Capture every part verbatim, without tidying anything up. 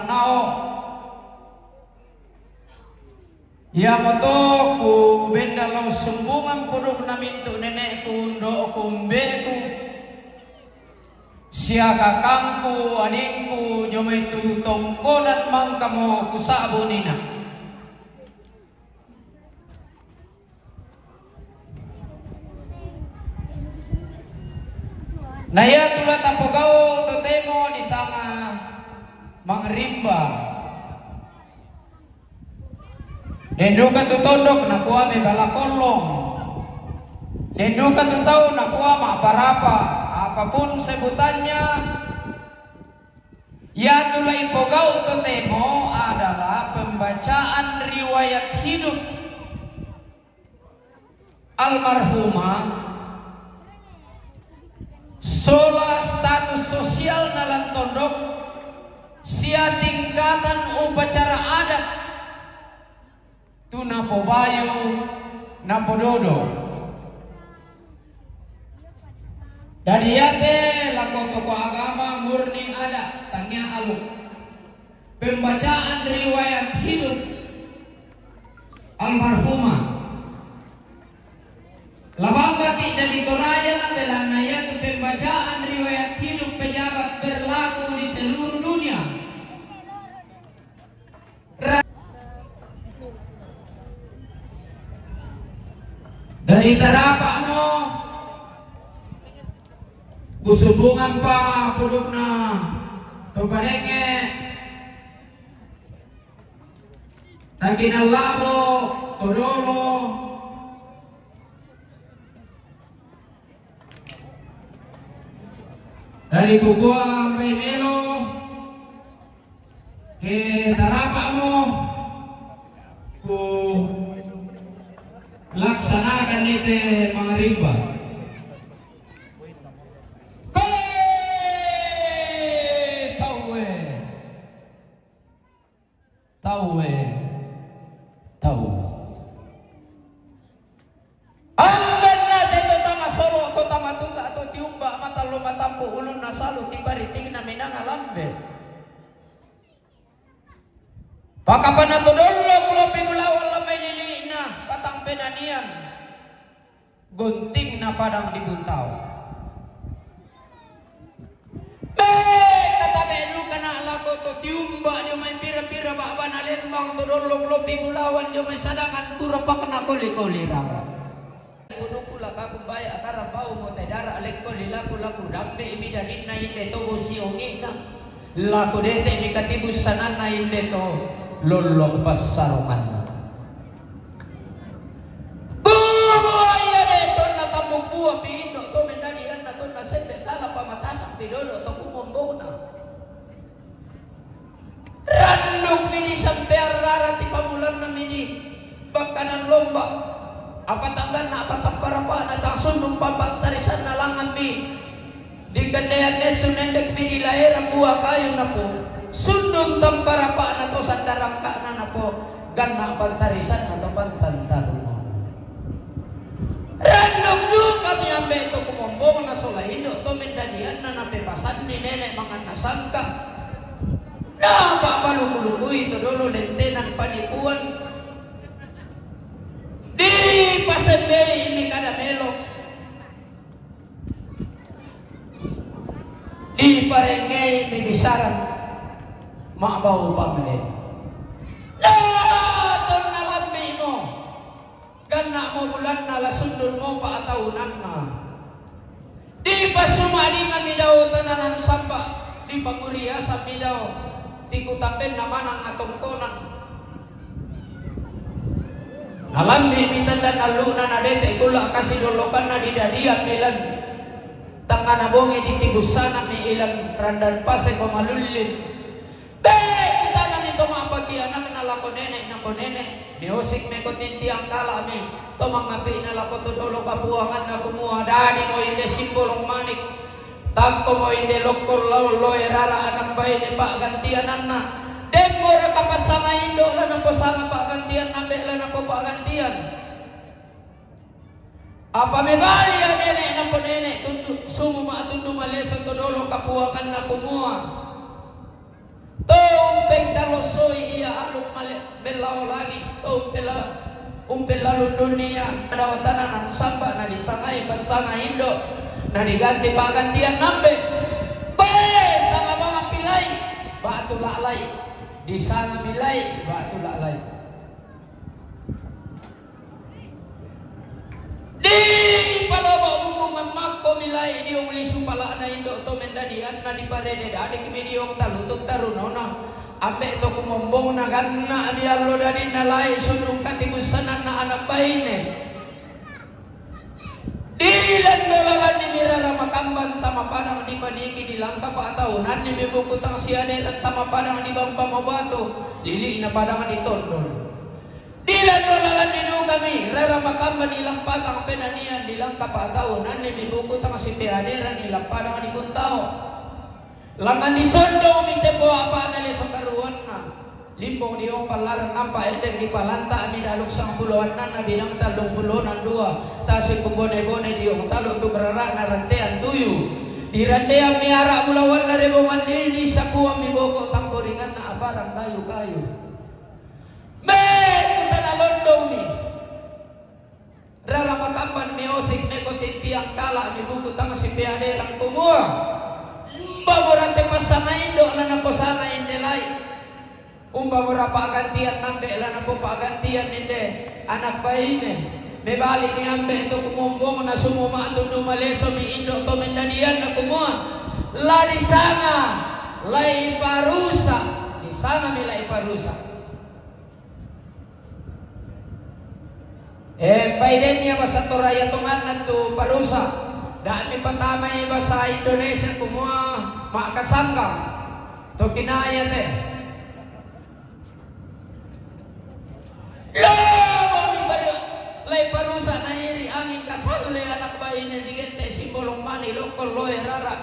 nao. Iamoto kubenda lao sumbungan pudukna mintu' nene'ku, undo'ku, umbe'ku, sia kakangku, adingku, jomai tu tongkonan mangkamo kusa'bu nina. Na iatu la tapogau' totemo disanga mangrimba. Den duka tu tondok nakua mebala kollong. Den duka tu tau nakua ma'parapa. Apapun sebutannya, iatu la ipogau' totemo adalah pembacaan riwayat hidup almarhumah, sola status sosialna lan tondok, sia tingkatan upacara adat tu napobayu napododo. Dadi iate lako tokoh agama murni adat, tangia aluk. Pembacaan riwayat hidup almarhumah. La banggaki' dadi Toraja, belanna iatu pembacaan riwayat hidup pejabat berlaku di seluruh dunia. Ra-, dadi tarapa'mo, kusumbunganpa pudukna to padenge', takinallamo, to dolo. Dadi kukua mai melo, ke tarapa'mo, ku laksanakan ite mangrimba. Koe taue. Taue, taue. Angganna te to tama solo, to tama tuta, to tiumba, matallo matampu ulunna salu, tibari tingna minanga lambe. Pakapana to dollok lopi bulawan la mai lili'na, patang penanian. Gontingna padang di Buntao. Be, katabe dukana lako to tiumba dio mai pira-pira ba'bana lembang to dollok lopi bulawan dio mai sadangan kurapakna koli-koli rara. Pudukku lakaku baya karapau mo te dara lekko lilaku-laku dambe mi daninna inde to bosi ongi'na. Lako dete mi katibussananna inde to lollok passaronganna. Bubu ia de tonna tammubbua pi indo' to mendadi anna tonna sembe kala pamatasang pi dodo to kumombongna. Randuk mi di sampean rara ti pamulanna mi di bakkanan lomba. Apa tangganna apa tamparapana tang sundung papattarisanna langan mi. Di kendean nessu nendek mi di laera bua kayu napo, sundun tamparapa'na to sandarangka'na napo, ganna pantarisanna to pantantaruna. Randuk duka mi ambe to kumombongna sola indo' to mendadianna napepasanni nene' manganna sangka. Napa'paluku-lukui to dolo lentenan panipuan. Dipasembei mi kada melo. Diparengngei mi bisaran ma'bau panglen. La tonna lambi'mo, ganna'mo bulanna la sundunmo pa'taunanna. Dipassumadingan mi dao tananan samba, dipanguriasan mi dao tikutambenna manang atongkonan. Nalambi' mi tandan allu'na nadete' kulla' kasidollokanna didadian mi lan tangngana bongi ditibussanan mi ilan randan pase ko malullin. Be, kitana mi to ma'paki anakna lako nene' nako nene', miosik mi ko tintiang kala mi to mangapi'na lako to dolo kapuanganna kumua dadi mo inde simbolong manik. Takkomo inde lokkong lao loe rara anak baine pa'gantiananna. Demmora kapasanga indo' la naposanga pa'gantian ambe' la napopa'gantian. Apa mebali ia nene' naponene' tundu, sumu ma'tundu maleso to dolo kapuanganna kumua, to Bellao lagi to umpella, umpella lundunia. Ada tananan samba na disangai passanga indo, na diganti paggantian nambe. Koe sanga banga pilai batu lalai, disanga milai batu lalai. Di palobo bumbungan makko milai diong lisu palana indo to mendadianna diparede dadek mi diong talutuk tarunona. Ambe to kumombong na ganna mi allo dadinna lai sundung katibussananna anak baine. Di lando lalanni mirara makamban tama padang dipaniki dilangka pataunanni mi buku tang siaderan tama padang di bamba mabatu lili na padang di tondon. Di lando lalanni dukami rara makamban ilang patang penanian dilangka pataunanni mi buku tang sipeaderan ilang padang di buntao. Langan disondong mi tepo apana leso karuanna. Limbong diong pallaran nampa endeng dipalanta mi daluk sangpuloanna na binang tallung pulonan dua. Tasik kumbone-bone diong talu tu berarana rantean tuyu. Dirandean mi arak bulawanna rebongan diri disapuan mi boko tamporinganna aparang kayu-kayu. Me kutana londong mi. Rara makamban mi osik meko titiang kala mi buku tang sipeaderan kumua. Umba mura te pasanga indo na naposanga inde lai. Umba mura pagantian nambe la napo pagantian inde anak baine. Mebali mi ambe to kumombong na sumo matundu maleso mi indo to mendadian na kumua. Lari sanga lai parusa, di sanga mi lai parusa. Eh, pai dennia bahasa Toraya tonganna tu parusa. Dami patamai bahasa Indonesia kumua makkasanggang. To kinaya te. Lobo mi paru-, lai parusa nairi angin kasalle anak baine digette simbolong mani lokko loe rara.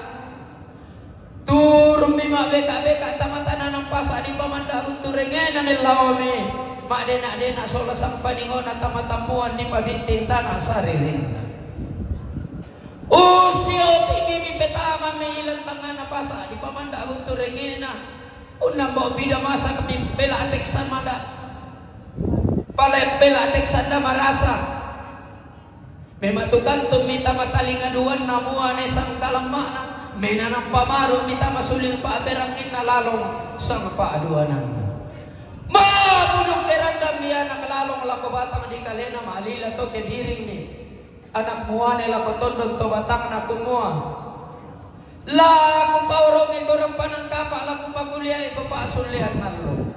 Turummi mabbeka-beka tama tananang pasa dipamanda buttu rengena mellaomi. Maddena-dena sola sampaningona tama tammuan dipabitting tana saririnna. Usiotimi petama mi ilang tangana pasa dipamanda buttu rengena. Unnambo pida masa kami pela teksan mada. Pale pela teksan da marasa. Mematukantu mita matalinga duanna muane sangkalammana, menanang pamaru mita masuling paperanginna lalong sangpa aduananna. Mabunung kerandang miana lalong lako batang di kalena malila to kebiringni. Anak muane lako tondon to batangna kumua. Laku paurongi korang panangkapa laku pakuliai bapak sulian nallo.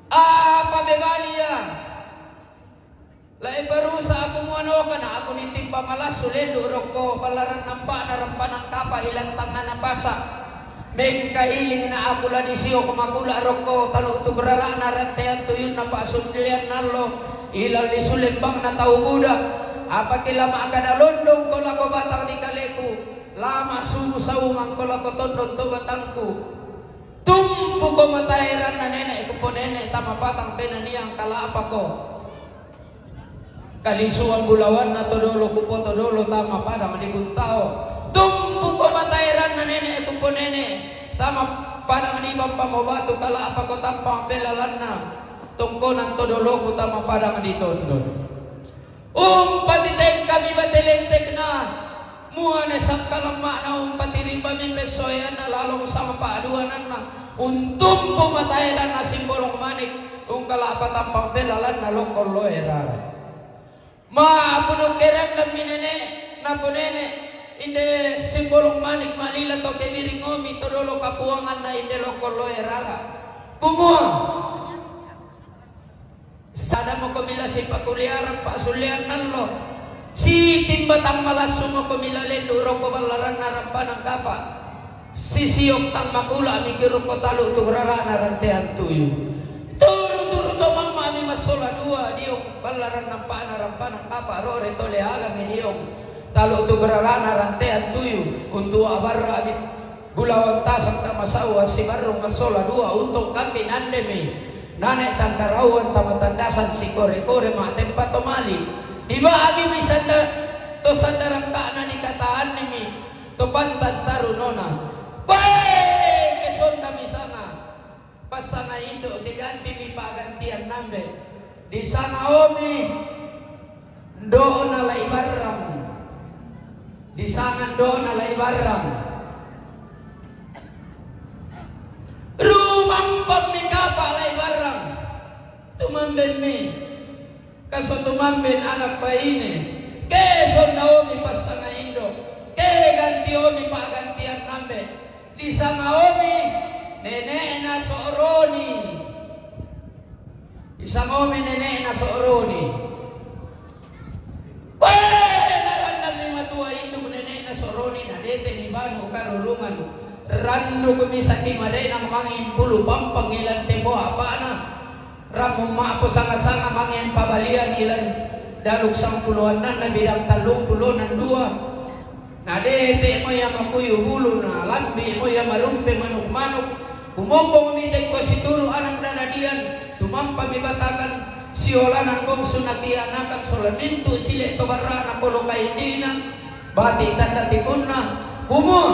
Apa bebalia? Lae parusa aku muanoka na aku nitimba malassu lendu rokko ballaran nampa'na rampanang kapa ilang tangngana pasa. Mengkailing na aku la disiok makula rokko talu tu gerara'na rantean tuyunna pa'sullian nallo ilang lisu lembangna tau buda. Apaki la ma'kada londongko lako batang di kaleku, la ma'subu saungangko lako tondon to batangku. Tumpuko matae ranna nene' kuponene' tama patang penaniang kala'pako. Kalisuang bulawanna todolo kupoto dolo tama padang di buntao. Tumpuko matae ranna nene' kuponene' tama padang di bamba mobatu kala'pako tampang pelalanna tongkonan todoloku tama padang di tondon. Umpati tengkami bate lentekna, muane sangkalamma'na umpati rimbami pessoeanna lalong sangpa aduananna, untumpu mataeranna simbolong manik, ungkala'pa tampang pelalanna lokkong loe rara. Ma'punu kerandammi nene', napo nene', inde simbolong manik malila to kebiring omi to dolo kapuanganna inde lokkong loe rara. Kumua, Sada mako mila sipakuliarang pa'sullian nallo. Sitimbatang malassu mako mila lendu rokko ballaranna rampanang kapa. Sisiok tang makula miki rokko talu tu rarana rantean tuyu. Turu-turu to mamma mi massola dua diong ballaran nampa'na rampanang kapa rore tole aga mi diong. Talu tu rarana rantean tuyu. Untu abarra mi Bulawan tasang tama sau assibarrung assola dua untung kaki nandemi. Nane tangkarauan tama tandasan sikore-kore ma'tempa to mali. Dibagi mi sanda to sanda rangka'na dikataanni mi to pantan tarunona. Koe kesonna mi sanga. Pas Sanga indo' ke ganti mi pa'gantian nambe. Disanga omi ndo'na lai barrang. Disanga ndo'na lai barrang. Rumampang mi kapa' lai barrang. Tumamben mi. Kaso tumamben anak baine, ke sonna omi passanga indo', ke ganti omi pa'gantian nambe, disanga omi nene'na So'roni. Disanga omi nene'na So'roni. Weh, narannammi matua induk nene'na So'roni, nadete mi banu karurungan, randuk mi saki marena mangin pulu pampang ilan tempo apa'na. Rammu ma'pu sanga-sanga mange pabalian ilan daluk sangpulo annanna bidang tallung pulona dua. Nadete mo ia makuyu buluna, lambi mo ia marumpe manuk-manuk. Kumombong mi tengko situru anak nadadian, tumampa mi batakan siolanan bongsu nakianakan sola mintu sile to barrana polo kaindina, bati tanda tikunna, kumua.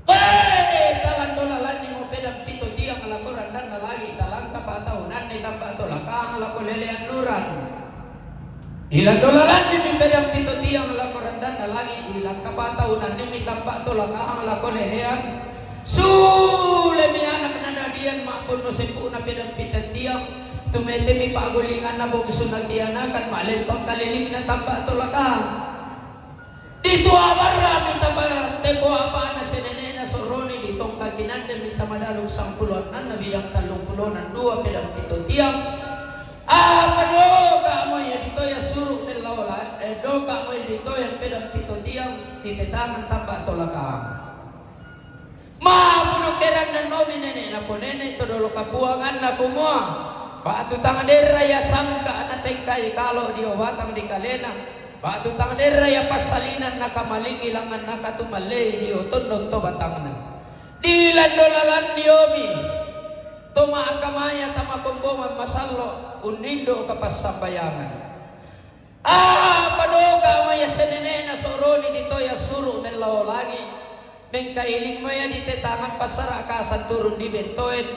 Weh, talando lalanni mo pedang pito tiang lako randanna langi', talangka pataunanni tamba tolakang lako lelean nuran. Ilando lalanni mi pedang pito tiang lako randanna langi', ilangka pataunanni mi tamba tolakang lako lelean. Sule mi anak nadadian ma'punno seppu'na pedang pito tiang, tumete mi pa'gulinganna bongsu nakianakan ma'lempang kalilingna tamba tolakang. Ditua barra mi tama tempo apa'na senene'na So'roni, ditongka kinande mi tama daluk sangpulo annanna bidang tallung pulona dua pedang pito tiang. Apa doka mo ia ditoya suru' mellao la-, eh, doka mo ia ditoya pedang pito tiang, ditetangan tamba tolakang. Ma'pudukkeranna nomi nene' naponene' to dolo kapuanganna kumua, ba'tu tang derra ia sangka' natekkai kalo dio batang dikalena, ba'tu tang derra ia passalinan nakamalingi langngan nakatumallei dio tondon to batangna. Dilando lalan diomi to ma'kamaya tama kombongan masallo' unnindo' kapassambayangan. Apa doka mo ia senene'na So'roni ditoya suru' mellao langi', mengkailing mo ia ditetangan passara' kasang turun dibentoen.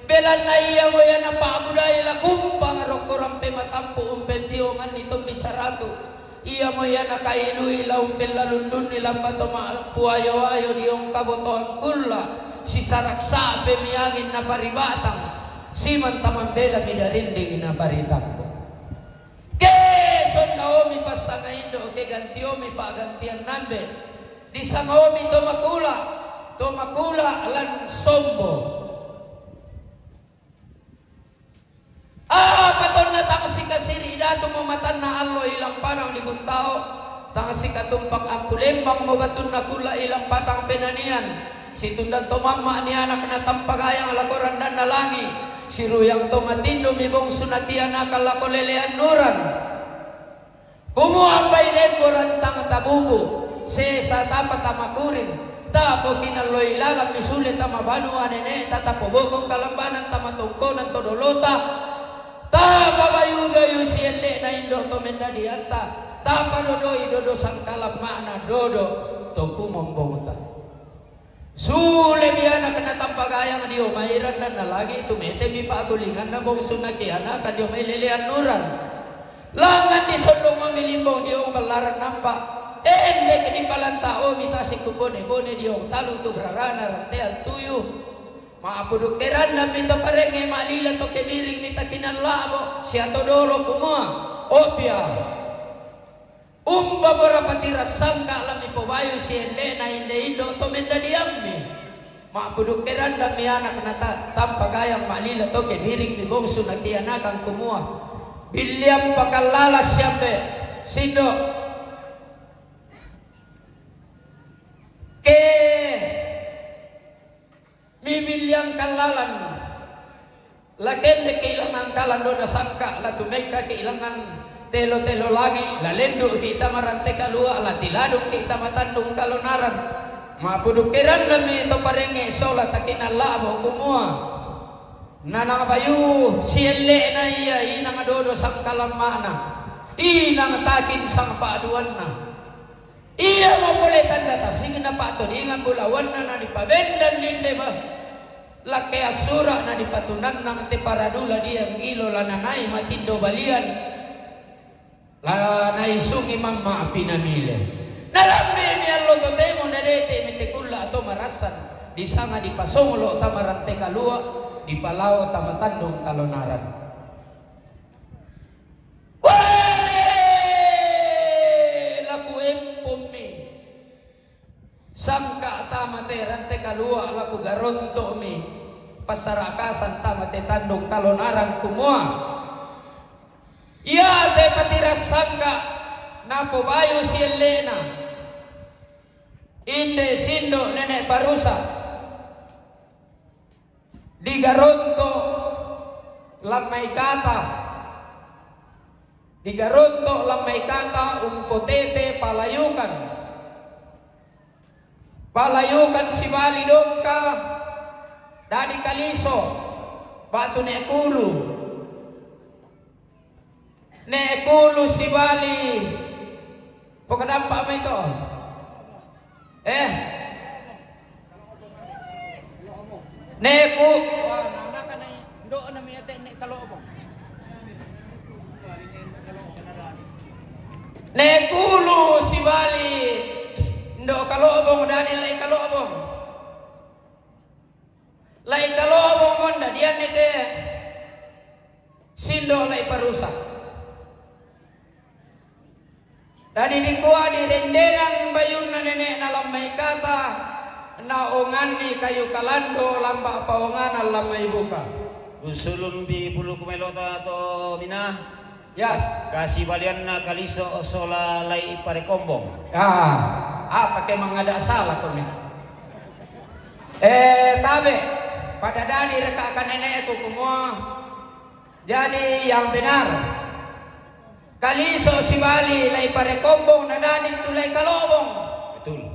Belanna ia mo ia napa'budai la kumpang rokko rampe matampu' umpentionganni tommi saratu'. Ia mo ia nakailui la umpellalundunni lambato ma'puayo-ayo diongka botoang kulla', sisarak sa'pe mi angin naparibatang, simanta mambela mi darinding naparitambo. Ke sonna omi passanga indo', ke ganti omi pa'gantian nambe, disanga omi to makula', to makula' lan sombo. Apa tonna tang sikasiri' datu mo matanna allo ilang padang di Buttao, tang sikatumpak akkulembang mo batunna kulla' ilang patang penanian. Situndan to mamma' mi anak natampagayang lako randanna langi', siruyang to matindo mi bongsu nakianakan lako lelean nuran. Kumua ambai lembo rantang tabubu, sesa tapa tamakuring, tapo kinalloi lalan mi sule tama banua nene'ta, tapobokong kalambanan tama tongkonan to dolota, tapabayu-bayu sielle'na indo' to mendadianta, tapadodoi dodo sangkalamma'na dodo to kumombongta. Sule mi anak natampagayang dio mai randanna langi', tumete mi pa'gulinganna bongsu nakianakan dio mai lelean nuran. Langngan disondong omi limbong dio ballaran nampa'. Endek dipalanta omi tasi' kubone-bone dio talu tu' rarana rantean tuyu. Ma'pudukkeranna mi to parengnge ma'lila to kebiring mi takinalla'bo sia to dolo kumua, opia. Umba mo rapati rassangka la mipobayu sielle'na inde indo' to mendadiammi. Ma'pudukkeranna mi anak nata-, tampagayang ma'lila to kebiring mi bongsu nakianakan kumua, billiang pakallala siambe sindo'. Ke mibilliang kallalan, la kendekki' langngan kalandona sangka', la tumekka ki' langngan telo-telo langi', la lendu'ki' tama rante kalua', la tiladukki' tama tandung kalonaran. Ma'pudukkeranna mi to parengnge sola takinalla'bo kumua, nanabayu sielle'na ia inang dodo sangkalamma'na, inang takin sangpa'duanna. Iamo pole tanda tasingna pa'todingan bulawanna nanipabendan dinde ba. Lakke assura' nadipatunannang te paradula diang ilo la nanai matindo balian. La naisungi mamma' pinamile. Nalambi'mi allo totemo nadete' mi te kulla' to marassan, disanga dipasonglo' tama rante kalua', dipalao tama tandung kalonaran. Kuwe! Laku empommi. Sangka' tama te rante kalua' laku garonto'mi. Passara'kasan tama te tandung kalonaran kumua, iate patirassangka' napobayu sielle'na. Inde sindo' nene' parusa'. Digaronto' lammai kata. Digaronto' lammai kata umpotete palayukan. Palayukan sibali dongka dadi kaliso batu ne' kulu. Ne' kulu sibali. Pokadampa' mai to. Eh. Ne' ku-, wah, nana kana ndo'na mi ate ne' kalobong. Ne' kulu sibali ndo' kalobong dadi lai kalobong. Lai kalobong monda dianne te sindo' lai parusa'. Dadi dikua direndenan bayunna nene'na lammai kata, naonganni kayu kalando lamba' paonganan lammai buka. Kusulumpi buluku melota to mina. Yas. Kasibalianna kaliso sola lai parekombong. Ah, apa ke mangada' sala kone? Eh, tabe', pada dadi reka' ka nene'ku kumua, jadi yang benar. Kaliso sibali lai parekombong nadadi tu lai kalobong. Betul.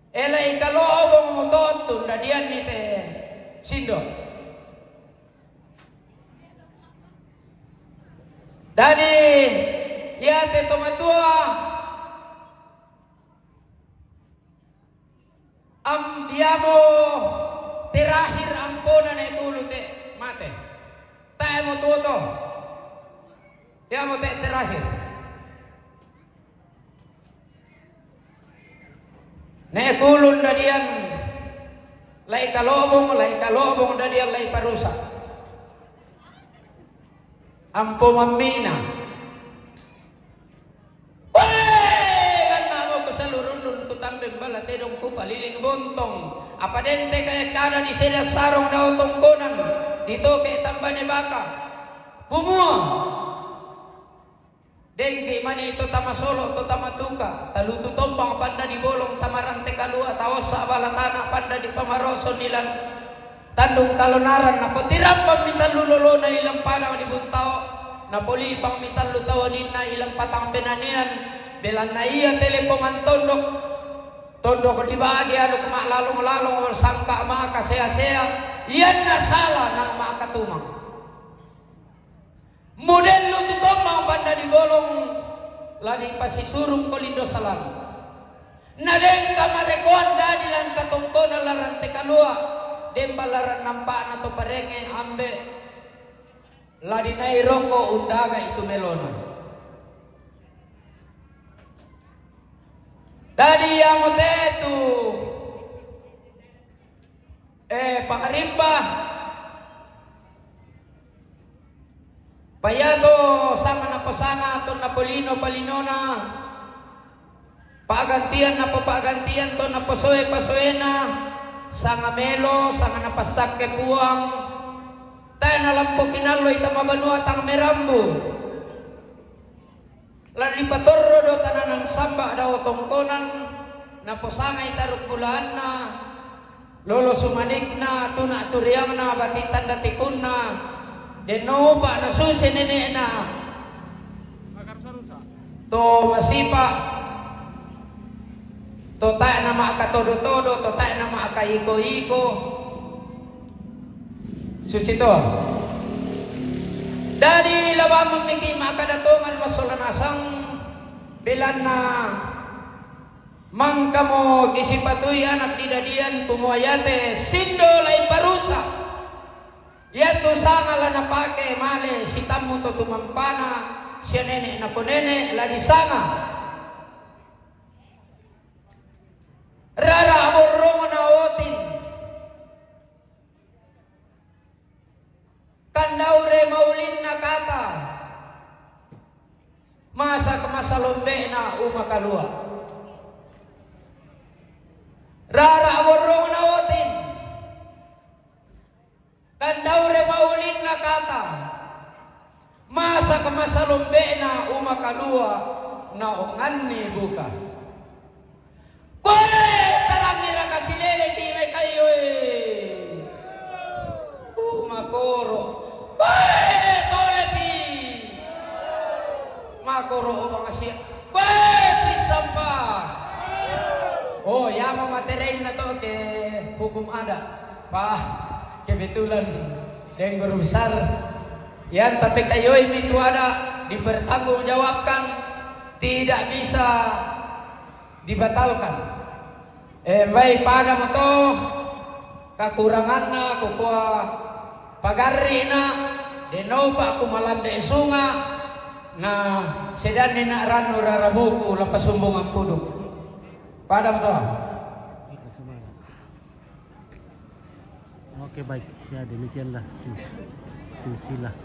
E lai kalobong mutontun dadianni te sindo'. Dadi iate to matua am-, iamo terakhir ampona ne' kulu te mate. Tae' mo tuo to. Iamo te terakhir. Ne' kulun dadian lai kalobong, lai kalobong dadian lai parusa'. Ampo mammina. Wee! Ganna' mo ku salurundun ku tamben bala tedong ku paliling bontong. Apa dente kaya kada di seda sarong dao tongkonan, di toke tambane baka. Kumua. Dengki mani to tama solo' to tama tuka, talutu tombang panda di bolong tama rante kalua', taossa bala tana panda di pamaroso nilan tandung kalonaran, napotirambang mi tallu lolona ilang padang di buttao, napolipang mi tallu taoninna ilang patang penanean, belanna ia telepongan tondok, tondok di bage anu kumalalong-lalong sangka maka sea-sea, ianna sala na maka tumang. Mudellu tu tombang panda di bolong, la dipasisurung ko lindo salam. Na dengka marekoan dadi lan katongkona larang te kalua', demba larang nampa'na to parenge ambe', la dinai roko undaga itu melona. Dadi iamo te tu Eh, pakarimba. Payato sanga naposanga to napolino palinona. Pagantian napopagantian to naposoe pasoena. Sanga melo, sanga napassakke Puang. Tae' nalampo kinalloi tama banua tang merambu. La dipatorro do tananan samba dao tongkonan, naposangai taruk bulaanna, lolo sumanikna, tuna turiangna, bati tanda tikunna, denno upa' nasuse nene'na. To masipa'. To tae' nama'katodo-todo, to tae' nama'kaiko-iko. Susi to. Dadi labangun miki' ma'kada tongan massola nasang, belanna Mangkamo kisipatui anak didadian kumua iate sindo lai parusa. Iatu sanga la napake male sitammu to tumampana sia nene' naponene' la disanga. Rara' borrongna otin. Kandaure maulinna kata, masak masalombe'na umakalua. Rara' borrongna otin, kandaure maulinna kata, masak masalombe'na umakalua, naonganni buka. Koe tarangi raka sileleki mai kayu e. Uh, makoro. Koe tolepi. Makoro o mangasia. Koe pissampa. Oh, yamo materainna to ke hukum adat. Pak, kebetulan deng guru besar. Yang tapi kayoi mi tu ada dipertanggungjawabkan, tidak bisa dibatalkan. Eh, mbai pada mo to kakuranganna, kukua pagarri'na, de' naupa' kumalambe sunga', na sedanni na' rannu rarabuku la pasumbungan puduk. Pada mo to. Oke, baik. Ya, demikianlah sil-, silsilah.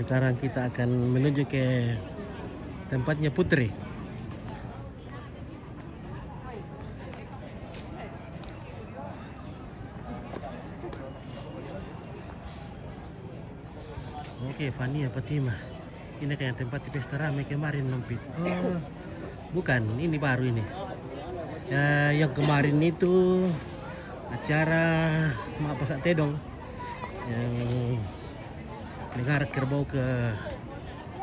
Sekarang kita akan menuju ke tempatnya Putri. Oke, Fania, Fatima. Ini kayak tempat di pesta rame kemarin, Nompit. Oh, bukan, ini baru ini. Ya, yang kemarin itu acara Mak Pasak Tedong. Yang negara kerbau ke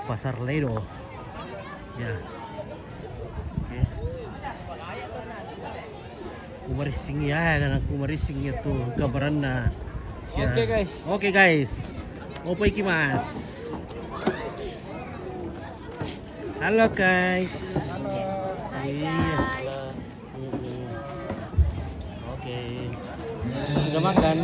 Pasar Ledo. Ya. Oke. Kumarissing ya, kan kumarissing itu gambaranna. Ya. Oke, guys. Oke, guys. Opo iki, Mas? Halo, guys. Halo. Iya. Mm-mm. Oke. Sudah makan?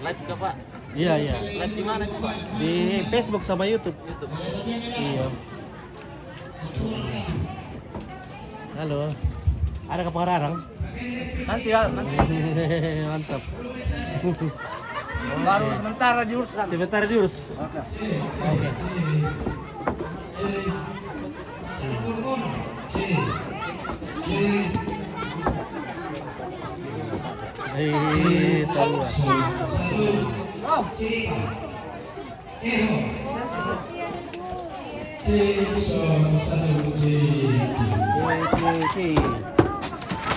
Live kah, Pak? Iya, iya. Live di mana itu, Pak? Di Facebook sama YouTube. YouTube. Iya. Halo. Ada kapangararang? Nanti ya, nanti. Mantap. Baru sementara jurus kan? Sementara jurus. Oke. Oke. Eh, tahu.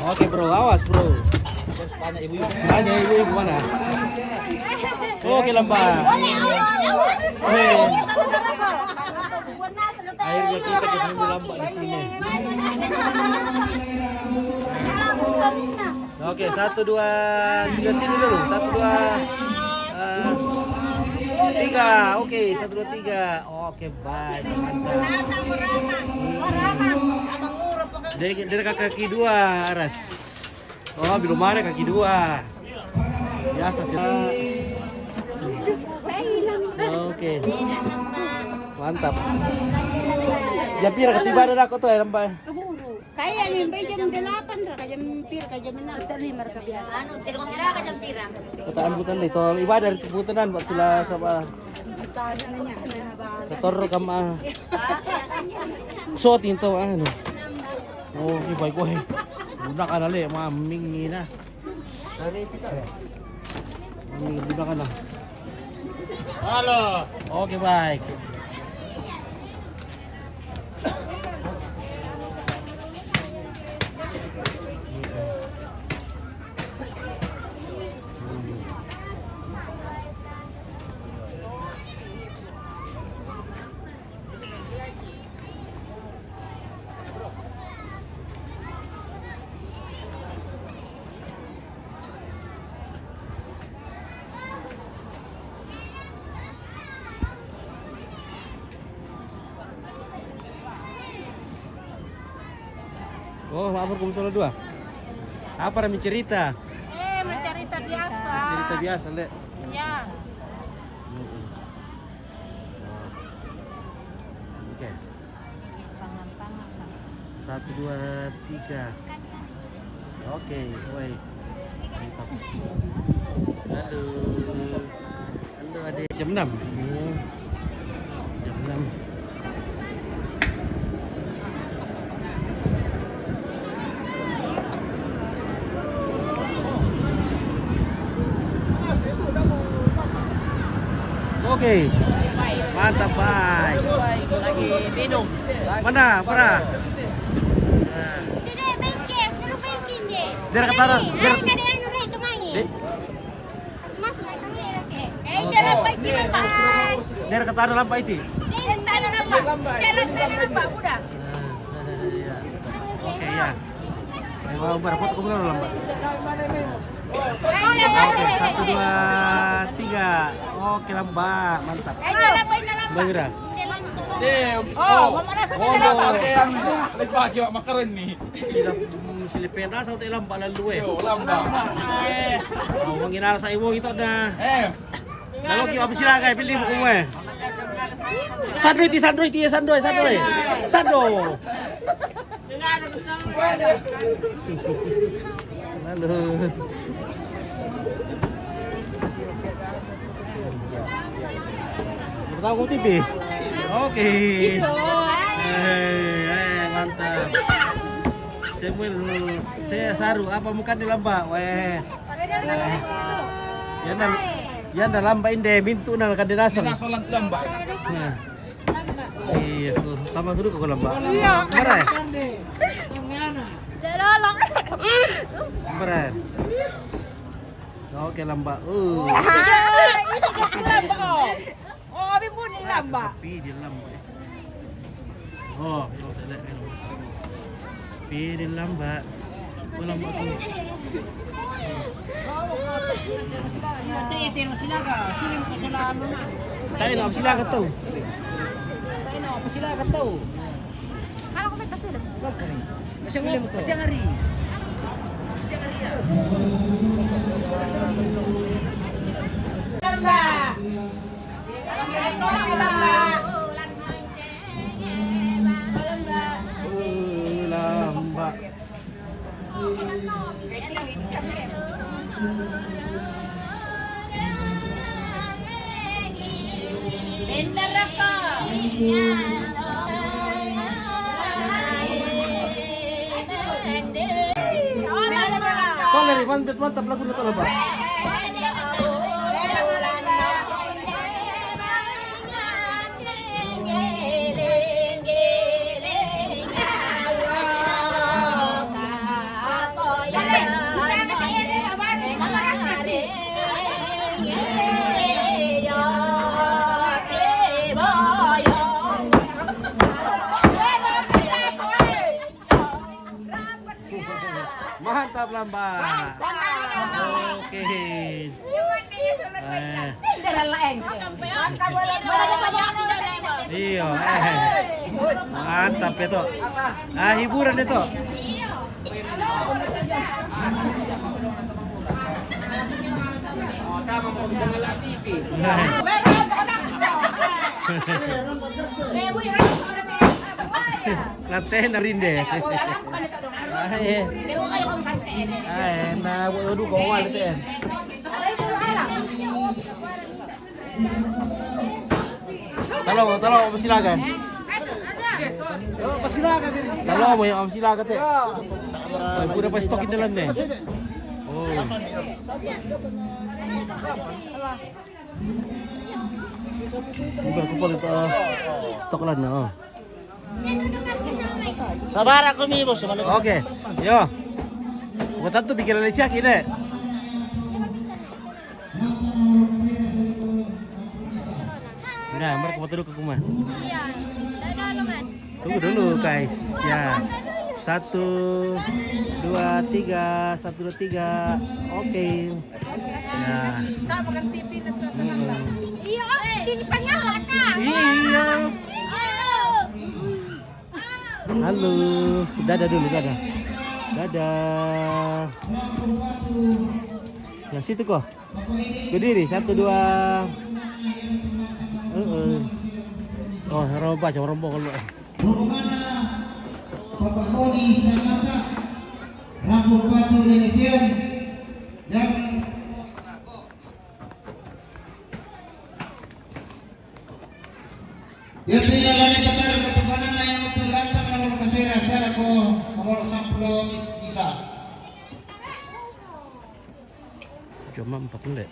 Oke, bro, awas, bro. Tanya ibu-ibu. Tanya ibu-ibu mana? Oke, lambat. Eh. Akhirnya kita ketemu lambat di sini. Oke, satu, dua, lihat sini dulu. Satu, dua, eh, tiga. Oke, satu, dua, tiga. Oke, baik, mantap. Dari, dari kaki dua, Aras. Oh, belum ada kaki dua. Biasa sih. Oke. Mantap. Jam pira katiba ada aku tuh ya, Mbak? Keburu. Kayak sampai jam delapan, raka jam pir, ka jam enam. Jam lima raka biasa. Anu, terus sila ka jam pira? Kota ambutan deh, tol ibadah itu butunan waktu lah sama. Kotor kama. Soting to, anu. Oh, ini baik, weh. Guna ka na le, maming ina. Ini guna ka na. Halo. Oke, baik. Oh, apa kamu salah dua? Apa kami cerita? Eh, mencerita biasa. Cerita biasa, Le. Ya. Mm-mm. Oke. Satu, dua, tiga. Oke, woi. Mantap. Halo. Halo, adik. Jam enam. Hmm. Jam enam. Oke. Mantap, Bay. Lagi minum. Mana, Farah? Nah. Dia kata, dia, dia kata ada lampa itu. Dia kata ada lampa itu. Iya. Oke, ya. Ayo, Bang, Bang, foto kamu dulu, Bang. Oke, satu, dua, tiga. Oke, Lamba, mantap. Bang Ira. Oh, mama rasa. Oh, no. Sa yang lebih pagi, Mak, keren nih. Sila, mm, sila pena sa te Lamba lalu, eh. Yo, Lamba. Oh, manginal sa iwo ito na. Eh. Lalu ki apa sila kay, pilih mo, eh. Sando iti, sando iti, sando, sando, eh. Sando. Halo. Tahu T V. Oke. Eh, eh, mantap. Samuel, saya saru apa muka di Lamba? Weh. Yan na, yan na Lamba inde, mintu na kadinasan. Dinasolan Lamba. Nah. Iya, tuh. Tama dulu ke Lamba. Iya. Berai. Berai. Oke, Lamba. Uh. Lamba. Oh, abi pun Lamba. Tapi di Lamba. Oh, yo, tele, tele. Pili Lamba. Wala mo ako. Tayo na, sila ka to. Tayo na, sila ka to. Kala ko may kasulog. Siya nga rin. Lamba. Lamba. Kau dari man, bet mantap lagu na talaga. Mantap, Lamba. Oke. Eh. Iyo, eh. Mantap itu. Ah, hiburan itu. Nah. Late na rinde. Ay, ay, na, wala du ko, wala te. Talo, talo, pasilagan. Pasilagan. Talo mo yung pasilagan, te. Ay, pura pa stock in the land, eh. Oh. Bukan ko pala ito, ah. Stock lang na, oh. Sabara ko mi, boss. Okay. Yo. Bukan tanto, bigyan na siya, kine. Na, mara ko matulog ako, ma. Tunggu dulu, guys. Ya. Satu, dua, tiga. Satu, dua, tiga. Oke. Ya. Iya, di sana lah, Kak. Iya. Halo. Dadah dulu, dadah. Dadah. Yang situ kok. Berdiri, satu, dua. Heeh. Oh, roba, rombong kalau. Rombonganna Bapak Boni Sanata, Rampo Batu Indonesia, dan Yattu inallane pataru katukananna yamatu lantang nomoro kasera salako nomoro sampulo misa. Cuma empat menit.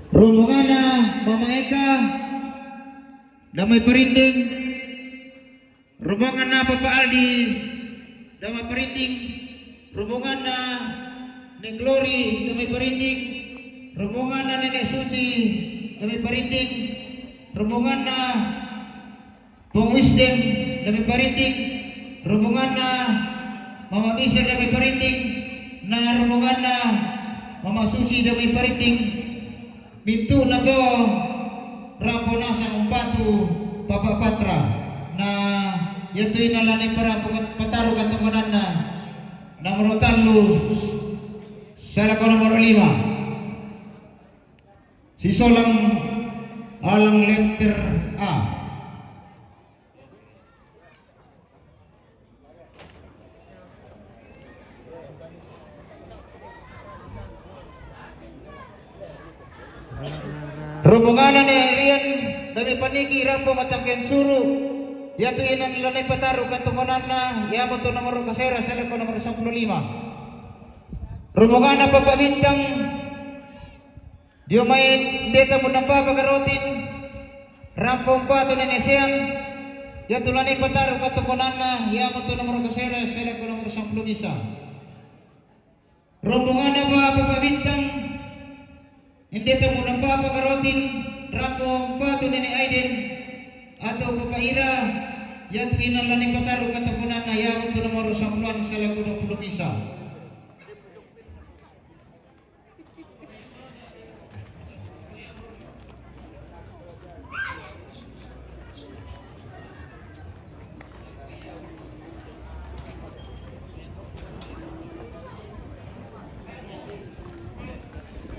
Rombonganna Mama Eka, Damai Parinding. Rombonganna Papa Aldi, Damai Parinding. Rombonganna Nek Glory, Damai Parinding. Rombonganna Nenek Suci, Damai Parinding. Rombonganna Pong Wisdom, Damai Parinding. Rombonganna Mama Bisa, Damai Parinding. Na rombonganna Mama Suci, Damai Parinding. Mintu'na to rampo nasang umpatu Papa Patra. Na yattu inallane parampo kat-, pataru katukananna nomoro tallu salako nomoro lima. Sisolang alang letter A. Rombonganna Nek Rian, Damai Paniki, rampo Matangkean Suru. Yattu inallane pataru katukananna yamatu nomoro kasera salako nomoro sampulo lima. Rombonganna Papa Bintang, dio mai Deta Munambapa Karotin, rampo umpatu Nenek Seang. Yattu lane pataru katukananna yamatu nomoro kasera salako nomoro sampulo misa. Rombonganna Papa Bintang, Indeta Munambapa Karotin, rampo umpatu Nenek Aiden atau Papa Ira. Yattu inallane pataru katukananna yamatu nomoro sampulo salako duappulo misa.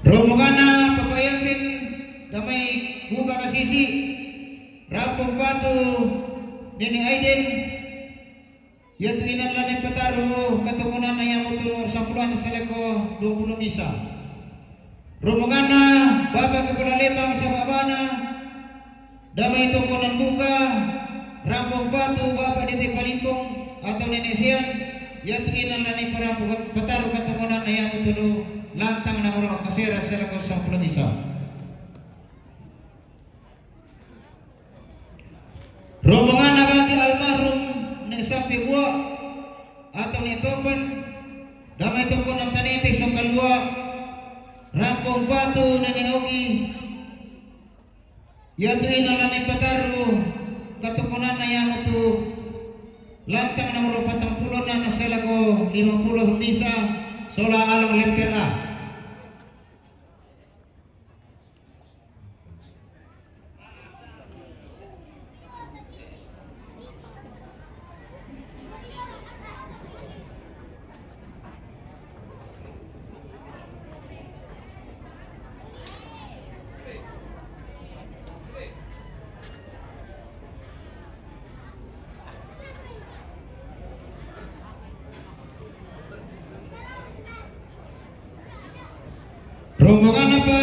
Rombonganna Papa Yasin, Damai Buka Kasisi, rampo umpatu Nenek Aiden. Yattu inallane pataru katukananna yamatu sampulo salako duappulo misa. Rombonganna Bapa Kepala Lembang Sababana, Damai Tongkonan Buka, rampo umpatu Bapa Dete Palimbong atau Nenek Sian. Yattu inallane parampo pataru katukananna yamatu lantang nomoro kasera salako sampulo misa. Rombonganna bati almarhum Nek Sampe Bua atau Nek Topan, Damai Tongkonan Tanete Songkalua, rampo umpatu Nenek Ogi. Yattu inallane pataru katukananna yamatu lantang nomoro patangpulo na salako limappulo misa sola alang letter A. Rombonganna pa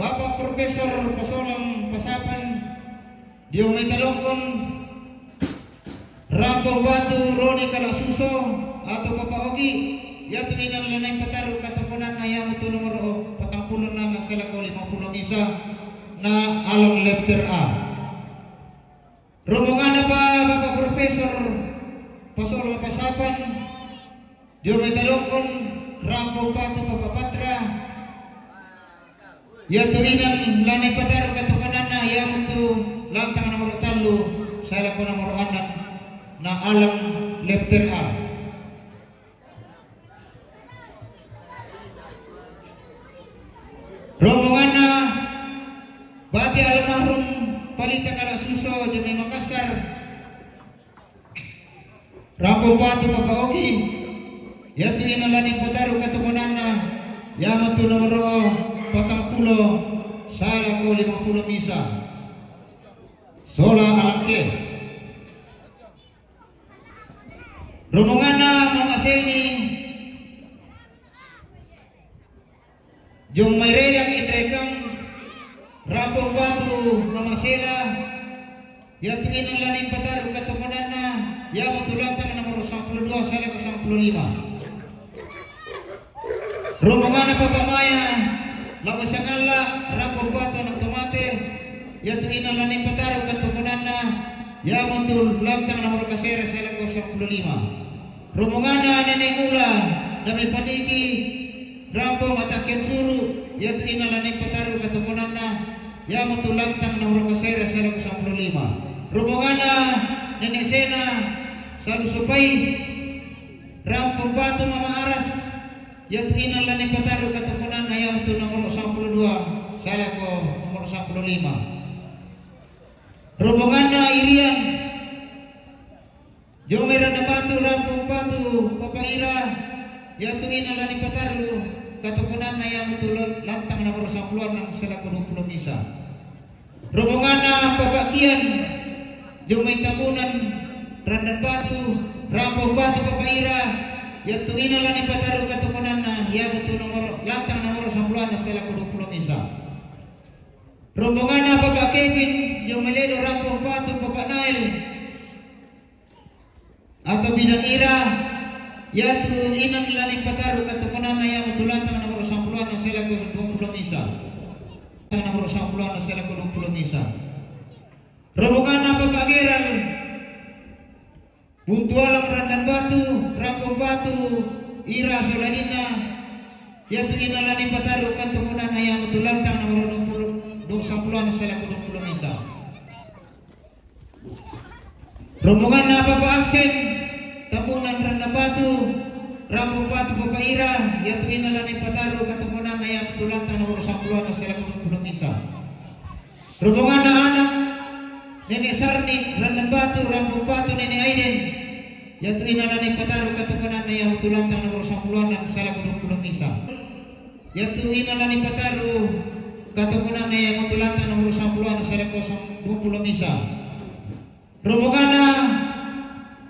Bapak Profesor Pasolang Pasapan, dio mai Talongkon, rampo umpatu Roni Kalasuso atau Papa Ogi. Yattu inallane pataru katukananna yamatu nomoro patangpulo na salako limappulo misa na alang letter A. Rombonganna pa Bapak Profesor Pasolang Pasapan, dio mai Talongkon, rampo umpatu Papa Patra. Yattu inallane pataru katukananna yamatu lantang nomoro tallu salako nomoro annang na alang letter A. Rombonganna bati alma Ita Kala Suso, Jomai Makassar. Rampo Batu Papa Ogi, yatu ina lani pataru katukunanna, yamatu nomoro patang pulo, salako lima pulo misa. Sola Alam C. Rombonganna Mama Selni, Jomai Redang Indrekang, Rampo Batu Mama Sela, yatu ina lani pataru katukunanna, yamatu lantang nomoro sampulu dua, salako sampulu lima. Rombonganna Papa Maya, Labo Sangalla, Rampo Batu Anak Tomate, yatu ina lani pataru katukunanna, yamatu lantang nomoro kasera, salako sampulu lima. Rombonganna Nene Mula, Dame Paniki, Rampo Mataken Suru, yatu ina lani pataru katukunanna, yamatu lantang nomoro kasera, salako sampulu lima. Rombonganna Nene Sena, Salu Supai, Rampo Batu Mama Aras, yatu ina lani pataru katukunanna, yamatu nomoro sampulu dua, salako nomoro sampulu lima. Rombonganna Irian, Jomai Ranna Batu, Rampo Batu Papa Ira, yatu ina lani pataru katukunanna, yamatu lantang nomoro sampulu annang, salako dua pulo misa. Rombonganna Papa Kian, Jomai Tambunan Randan Batu, Rampo Batu Papa Ira, yatu ina lani pataru katukunanna, yamatu nomoro, lantang nomoro sampulu annang, salako dua pulo misa. Rombonganna Papa Kevin, Jomai Ledo, Rampo Batu Papa Nail, atau Bidan Ira, yatu ina lani pataru katukunanna, yamatu lantang nomoro sampulu annang, salako dua pulo misa. Nomoro sampulu annang, salako dua pulo misa. Rombonganna Papa Geral, Buntu Alam Randan Batu, Rampo Batu Ira sola adinna, yatu ina lani pataru katukunanna, yamatu lantang nomoro dua pulo, dua sampulu annang, salako dua pulo misa. Rombonganna Papa Asen, Tambunan Randan Batu, Rampo Batu Papa Ira, yatu ina lani pataru katukunanna, yamatu lantang nomoro sampulu annang, salako dua pulo misa. Rombonganna anak Nene Sarni, Randan Batu, Rampo Batu Nene Aiden, yatu ina lani pataru katukunanna, yamatu lantang nomoro sampulu annang, salako dua pulo misa. Yatu ina lani pataru katukunanna, yamatu lantang nomoro sampulu annang, salako dua pulo misa. Rombonganna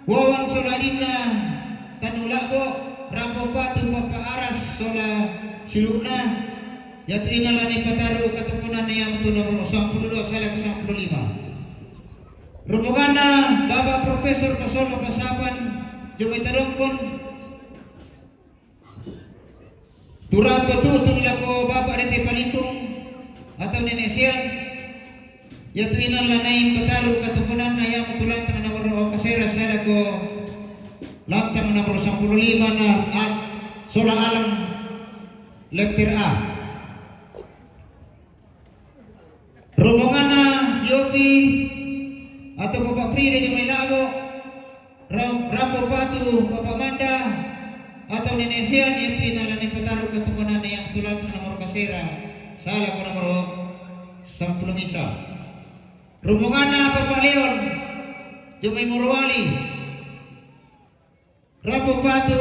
Wawan sola adinna Tanu Labo, Rampo Batu Papa Aras sola silu'na, yatu ina lani pataru katukunanna, yamatu nomoro sampulu dua, salako sampulu lima. Rombonganna Bapak Profesor Pasollo Pasapan, Jomai Tadongkon, Turang patutun lako Bapak Rete Palimbung atau Nene Sian, yatu ina lani pataru katukunanna, yamatu lantang nomoro kasera, salako lantang nomoro sampulu lima na A, sola Alam, letter A. Rombonganna Yopi atau Bapak Pride Jomai Labo, Ra-, Rampo Batu Papa Manda atau Nene Sian, yatu ina lani pataru katukunanna, yamatu lantang nomoro kasera, salako nomoro sampulu misa. Rombonganna Papa Leon, Jomai Morowali, Rampo Batu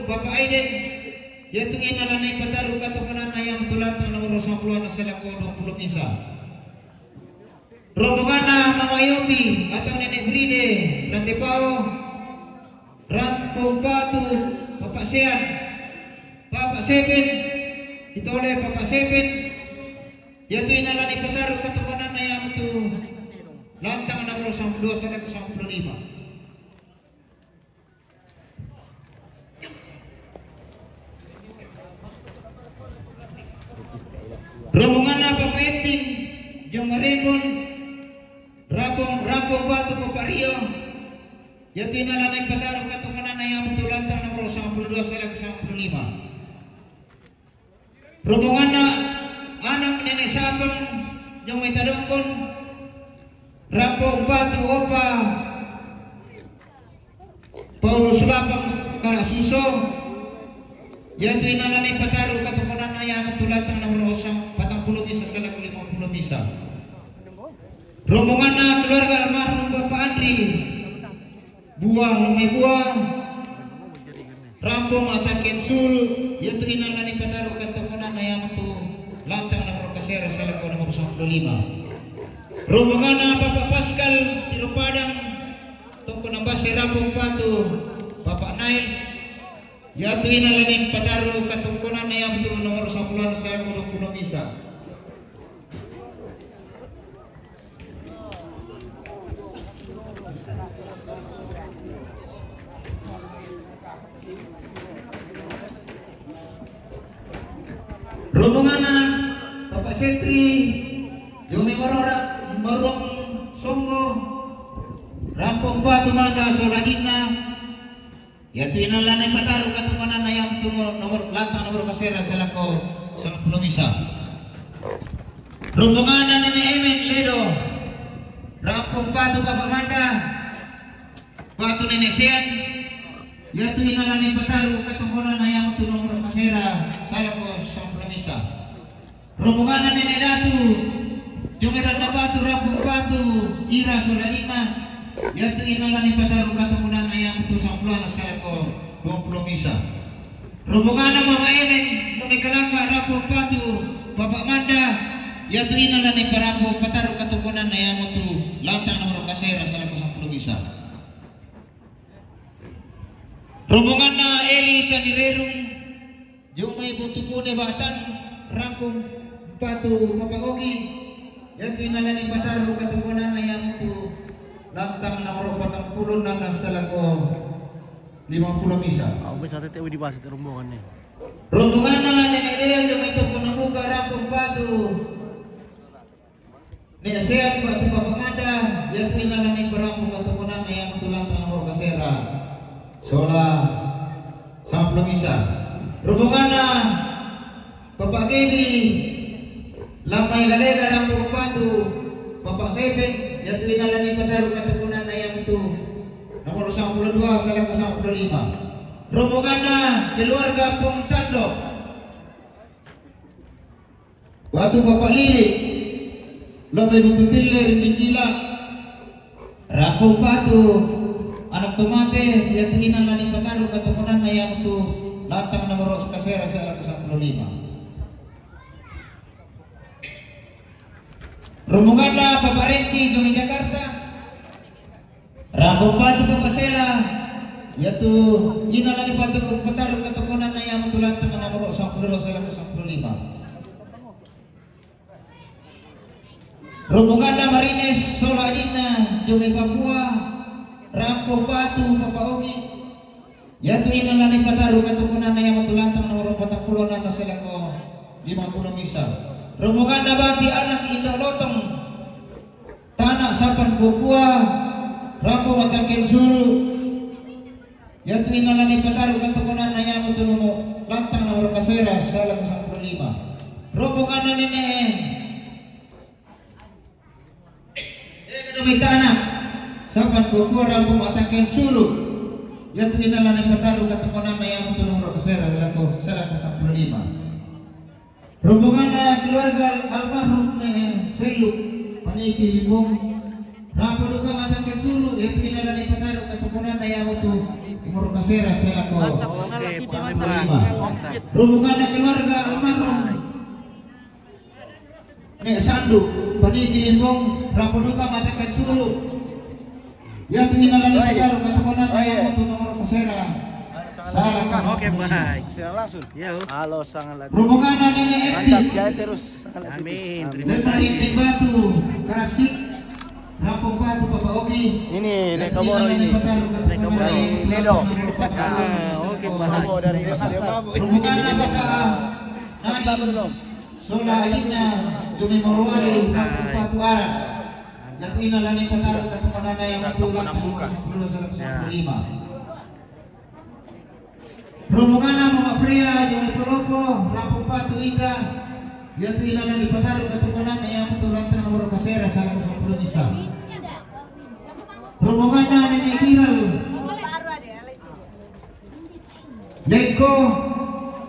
Papa Aiden, yatu ina lani pataru katukunanna, yamatu lantang nomoro sampulu annang, salako dua pulo misa. Rombonganna Mama Yopi atau Nene Bride, Rantepao, Rampo Batu Papa Sean, Papa Seven, Itole Papa Seven, yatu ina lani pataru katukunanna, yamatu lantang nomoro sampulu dua, salako sampulu lima. Rombonganna Papa Epin, Jomai Rembon, Rampo, Rampo Batu Papa Rio, yatu ina lani pataru katukunanna, yamatu lantang nomoro sampulu dua, salako sampulu lima. Rombonganna anak Nene Sapang, Jomai Tadongkon, Rampo Batu Opa Paulus Lapang Kala Suso, yatu ina lani pataru katukunanna, yamatu lantang nomoro patang pulo misa, salako lima pulo misa. Rombonganna keluarga almarhum Bapak Andri, Buah Lumai Buah, Rampung Ataken Sulu, yaitu inalani pataru katukunanna yamtu lantang nomor kasera salako nomor sepuluh lima. Rombonganna Bapak Pascal, Tiro Padang, toko nambase Rampung Patu, Bapak Nail, yaitu inalani pataru katukunanna yamtu nomor sepuluh salako dua puluh misa. Rombonganna Bapak Setri, Jomi Morora, Morong Songgo, Rampung Patu Manda Soladinna, yaitu inalani pataru katukunanna yamtu nomor lantang nomor kasera salako sepuluh misa. Rombonganna Nene Emen Ledo, Rampung Patu Bapak Manda, Patu Nene Sean, yaitu inalani pataru katukunanna yamtu nomor kasera salako sepuluh misa. Rombonganna Nene Datu, Jomeranna Batu, Rampung Patu, Ira Solarina, yaitu inalani pataru katukunanna yamtu sepuluh salako dua puluh misa. Rombonganna Mama Emen, Mama Kalaka, Rampung Patu, Bapak Manda, yaitu inalani parampu pataru katukunanna yamtu lantang nomor kasera salako sepuluh misa. Rombonganna Eli Tanirerung, Jomai Butupune Batan, Rampung Patu Papa Ogi, yaitu inalani pataru katukunanna yamtu lantang nomor patang puluh nana salako lima puluh misa. Aku bisa tete di basa rombongan nih. Rombonganna Nene Dea, Jomai Toko Nabuka, Rampung Patu. Nene Sean, Batu Bapak Manda, yaitu inalani parampu katukunanna yamtu lantang nomor kasera sola sepuluh misa. Rombonganna Bapak Gedi, Lamai Galega, Rampung Patu, Bapak Seven, yaitu inalani pataru katukunanna yamtu nomor sepuluh dua salako sepuluh lima. Rombonganna keluarga Pong Tando, Batu Bapak Lili, Lamai Batu Tille, Rinding Gila, Rampung Patu, Anak Tomate, yaitu inalani pataru katukunanna yamtu lantang nomor kasera salako sepuluh lima. Rombonganna Bapak Renci, Jomai Jakarta, Rampung Patu Bapak Sela, yaitu inalani patu pataru katukunanna yamtu lantang nomor sepuluh salako sepuluh lima. Rombonganna Marines sola adinna, Jomai Papua, Rampung Patu Papa Ogi, yaitu inalani pataru katukunanna yamtu lantang nomor patang puluh nana salako lima puluh misa. Rombonganna Bati, Anak Indo Lotong, Tana Sapan Bukua, Rampung Ataken Sulu, yaitu inalani pataru katukunanna yamtu nomor lantang nomor kasera salako sepuluh lima. Rombonganna Nene Ega Domitana, Sapan Bukua, Rampung Ataken Sulu, yaitu inalani pataru katukunanna yamtu nomor kasera salako salako sepuluh lima. Rombonganna keluarga almarhum Nene Seluk, Paniki Limbong, Rampung Duka Ataken Sulu, yaitu inalani pataru katukunanna yamtu nomor kasera salako sepuluh lima. Rombonganna keluarga almarhum Nene Sandu, Paniki Limbong, Rampung Duka Ataken Sulu, yaitu inalani pataru katukunanna yamtu nomor kasera salako sepuluh lima. Oke, baik. Siaran langsung. Ya. Halo, sangat lagi. Rombonganna Nene Epi. Mantap, jaya terus. Sangat lagi. Amin. Terima kasih. Batu, Karasik, Rampung Patu Papa Ogi. Ini, Neko Boro ini. Neko Boro. Nedo. Ah, oke, baik. Dari dia mabuk. Rombonganna Bapak Nadi. Sola adinna, Jomai Morowali, Rampung Patu Aras. Yaitu inalani pataru katukunanna yamtu lantang nomor sepuluh salako sepuluh lima. Rombonganna Mama Pria, Jomai Polopo, Rampung Patu Ita, yaitu inalani pataru katukunanna yamtu lantang nomor kasera salako sepuluh misa. Rombonganna Nene Giral, Dengko,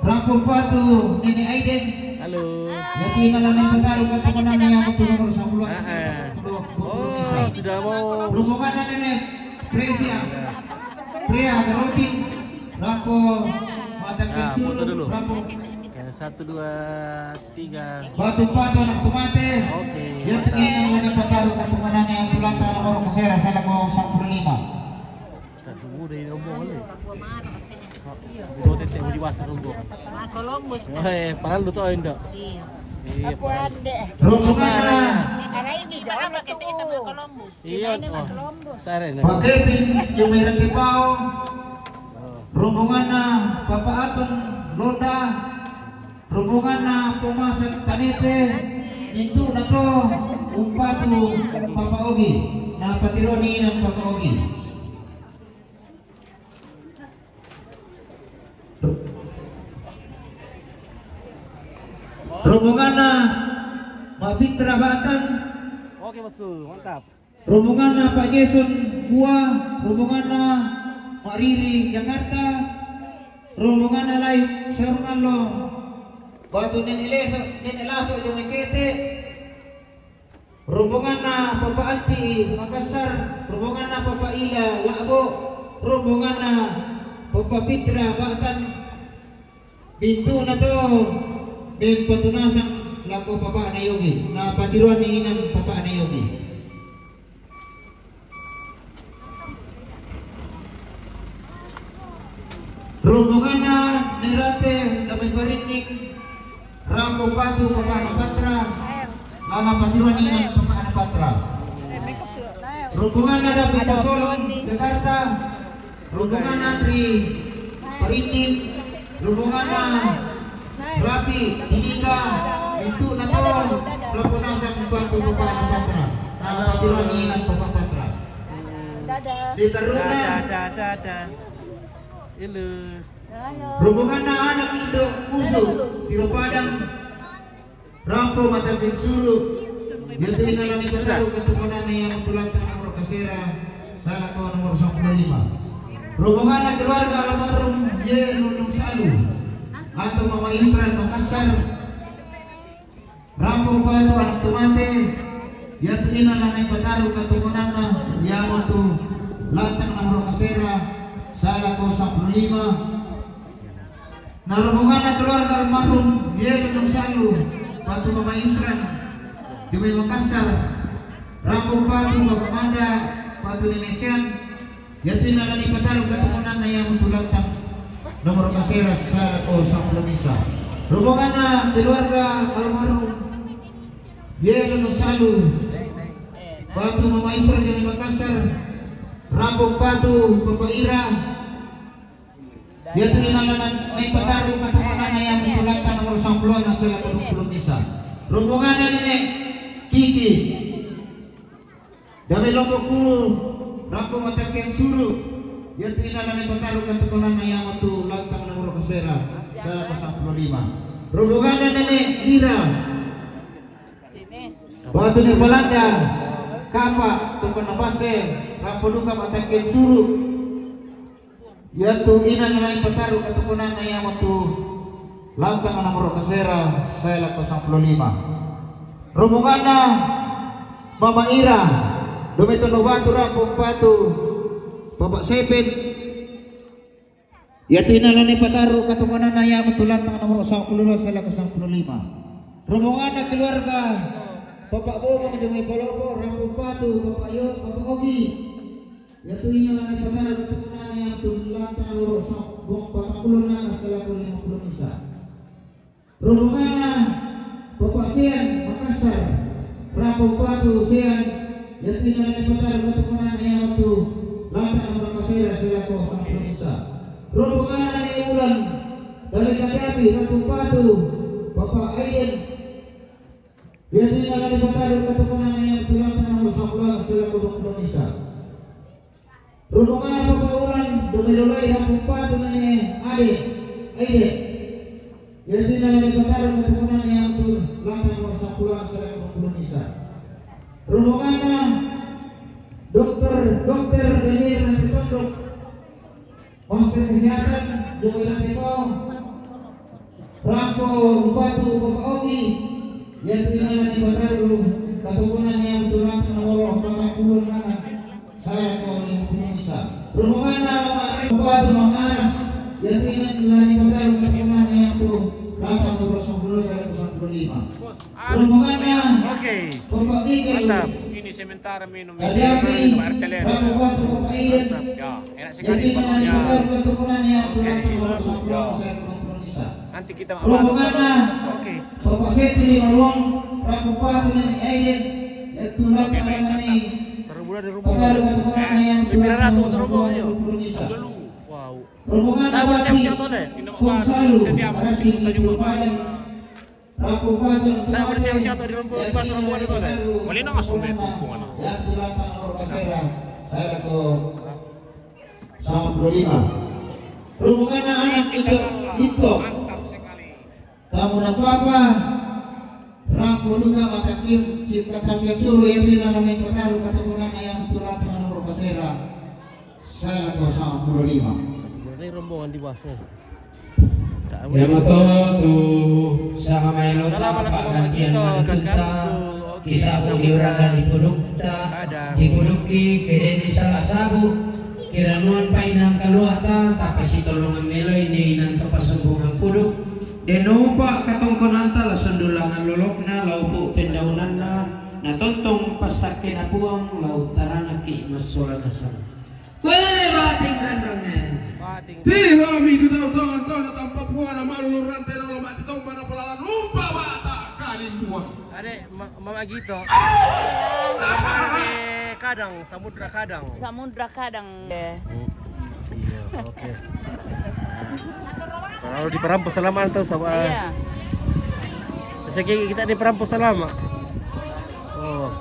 Rampung Patu Nene Aiden. Halo. Yaitu inalani pataru katukunanna yamtu nomor sepuluh, ah, ah, sepuluh Oh, sudah mau. Rombongan Nenek Presia, Pria Garoting, Rampo Matakin Sulu, Rampo. Oke, satu, dua, tiga. Batu Patu Anak Tumate. Oke. Yang pengen yang mau dipataruh ke pemenang yang tulata nomor kasera, saya lagu sampul lima. Tunggu deh, ngomong aja. Udah tete, udah dewasa dulu. Columbus. Eh, padahal lu tau, Indo. Iya. Iya, padahal. Rombongan. Karena ini jauh kita Columbus. Iya, oh. Sare, nih. Pak Kevin, Jumeirah Tepau. Rombongan Papa Atun Londa. Rombongan Pemasak Tanete. Itu nato umpatu Papa Ogi. Na patironi na Papa Ogi. Rombongan Mak Fitra Batan. Oke, Bosku, mantap. Rombongan Pak Jason Gua, rombongan Mak Riri Jakarta, rombongan Lai Sornalo, Batu Nenek Leso, Nenek Laso Jomekete, rombongan Papa Anti Makassar, rombongan Papa Ila Labo, rombongan Papa Fitra Batan, pintu nato, mempatunasan lako Papa Nayogi, na patiruan ni inan Papa Nayogi. Rombongan Nerate Damai Parindik, Rambo Patu Papa Anapatra, Lana Patiruan Inan Papa Anapatra. Rombongan David Pasolong Jakarta, rombongan Andri Parindik, rombongan Rapi Dinita, itu nato, laponasan Patu Papa Anapatra. Na Patiruan Inan Papa Patra. Dadah. Sitaruna. Dadah, dadah, dadah. Hello. Rombongan anak Indo Musu, Tiro Padang, Rampo Matakin Sulu, yaitu inalani pataru keturunan yang tulata nomor kasera, salah kau nomor sepuluh lima. Rombongan keluarga almarhum Y Lulung Salu, atau Mama Isran Makassar, Rampo Patu Anak Tumate, yaitu inalani pataru keturunan yang tu lantang nomor kasera, salah kau sepuluh lima. Na rombongan keluarga almarhum Yeri Nursalu, Patu Mama Isran, Jumai Makassar, Rambo Patu Bapa Manda, Patu Nenek Sian, yaitu inalani pataru keturunan yang tu lantang nomor kasera, salah kau sepuluh lima. Rombongan keluarga almarhum Yeri Nursalu, Patu Mama Isran, Jumai Makassar, Rambo Patu Papa Ira, yaitu inalani pataru keturunan yang tu lantang nomor sepuluh, salah kau dua puluh lima. Rombongan Nenek Kiki. Dame Lombok Kuru, Rampo Matakin Sulu, yaitu inalani pataru keturunan yang tu lantang nomor kasera, salah kau sepuluh lima. Rombongan Nenek Ira. Batu ni Palanda, Kapa, Tukang Nabase, Rampo Duka Matakin Sulu. Yaitu inalani pataru keturunan yang tu lantang nomor kasera, salah kau sepuluh lima. Rombongan Mama Ira, Dometo Nobatu Rampo Patu, Bapak Sepet. Yaitu inalani pataru keturunan yang tu lantang nomor sepuluh, salah kau sepuluh lima. Rombongan keluarga Bapak Bobo Jumai Palopo, Rampo Patu, Bapak Yo, Bapak Ogi. Yaitu inalani pataru keturunan yang tu lantang nomor sepuluh, salah kau lima puluh lima. Rombongan Bapak Sian Makassar, Rampo Patu Sian, yaitu inalani pataru keturunan yang tu lantang nomor kasera, salah kau sepuluh lima. Rombongan Nenek Ulan, dari Kadapi, Rampo Patu, Bapak Aiden, yaitu inalani pataru keturunan yang tu lantang nomor sepuluh, salah kau dua puluh lima. Rombongan Papa Ulan, Domelolai Rampo Patu Nenek Ade, Aide. Yaitu inalani pataru keturunan yang tu lantang nomor sepuluh, salah kau dua puluh lima. Rombongan Dokter, Dokter Daniel Rampo Pondok, Master Kesehatan, Joko Jantiko, Rampo Bupatu Bapak Ogi, yaitu inalani pataru keturunan yang tu lantang nomor Jaminan lani pagkaroon ng mga niya po, tapang sa Rosa Rosa, Rosa Lima. Rombongan na. Okay. Mantap. Ini sementara minum. Kadiapi, Pak R T L. Rabu Batu, Pak Ian. Mantap. Ya, enak sekali. Jaminan lani pagkaroon ng mga niya po, tapang sa Rosa Rosa, Rosa Lima. Nanti kita. Rombongan na. Okay. Bapak Setri Maruang, Rabu Batu, Nenek Aiden. Itu lama ini. Terbulan di rumah. Pagkaroon ng mga niya po, tapang sa Rosa Rosa, Rosa Lima. Wow. Rombongan na. Tayo mo siya siya to, eh. Kung salu, arasi di Tupadan. Rabu Batu, Tayo mo siya siya to, di Rombongan, pas Rombongan ito, eh. Wala na nga sumay, Rombongan na. Yang tulatan ako pasera, saya ko sa problema. Rombongan na anak ito, ito. Tamu na papa, Rabu Luka Matakis, Cipta Tangga Suru, yang bilang namanya pagkaroon ng mga niya po, tapang sa Rosa Rosa, Rosa Lima. Ini rombongan di base. Yamato tu sa kamay lota. Salamat po, paggantian Makito, mga Kagab, kita. Kisa po di orang na di pudukta, di puduki, kede di salah sabu. Kiranuan pa inang kaluata, tapasi tolongan meloy, ni inang kapasumbungan puduk. Denupa katongkonanta, lasundulangan lolokna, laupu pendaunanna, natontong pasakke napuang, lau taranaki masola nasang. Kue bating gandang, eh. Bating. Tirami tu tau tangan tau na tampa puana malu lurante na lomati tau mana pelala lumpa bata kalimbuang. Ade, ma-, Mama Gito. Samudra de Kadang, Samudra Kadang. Samudra Kadang. Eh. Hmm. Iya, oke. Kalau di Perampo selama tau sama. Iya. Saya kita di Perampo selama. Oh.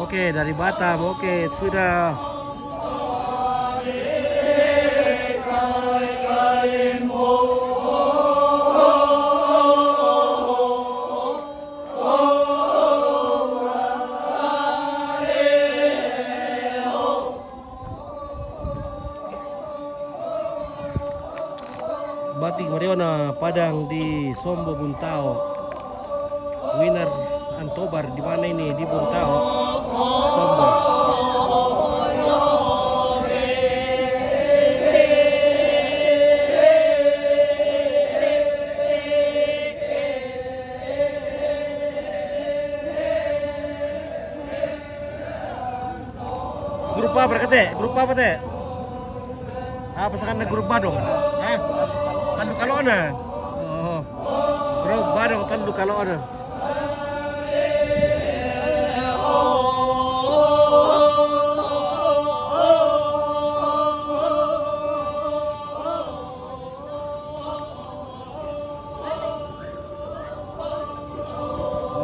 Oke, dari Batam. Oke, sudah. Batik Mariona Padang di Sombo Buntao. Winner Antobar di mana ini? Di Buntao. Sombo. Grup apa, Kete? Grup apa, Te? Apa sekarang grup Badong? Hah? Tandu Kalona. Oh. Grup Badong Tandu Kalona.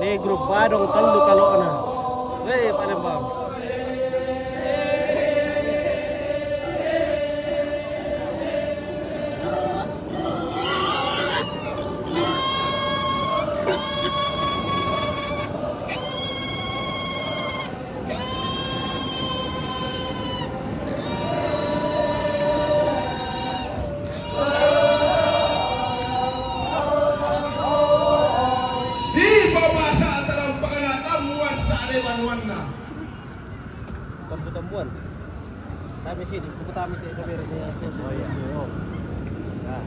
Negro Badong Tandu Kalona. Hei, Palembang. Di babasa antara pagana tamu wasale banuanna. Bukan pertemuan. Tapi sini, kita minta itu beres. Oh, iya. Oh. Nah.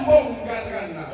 bongkarkanlah.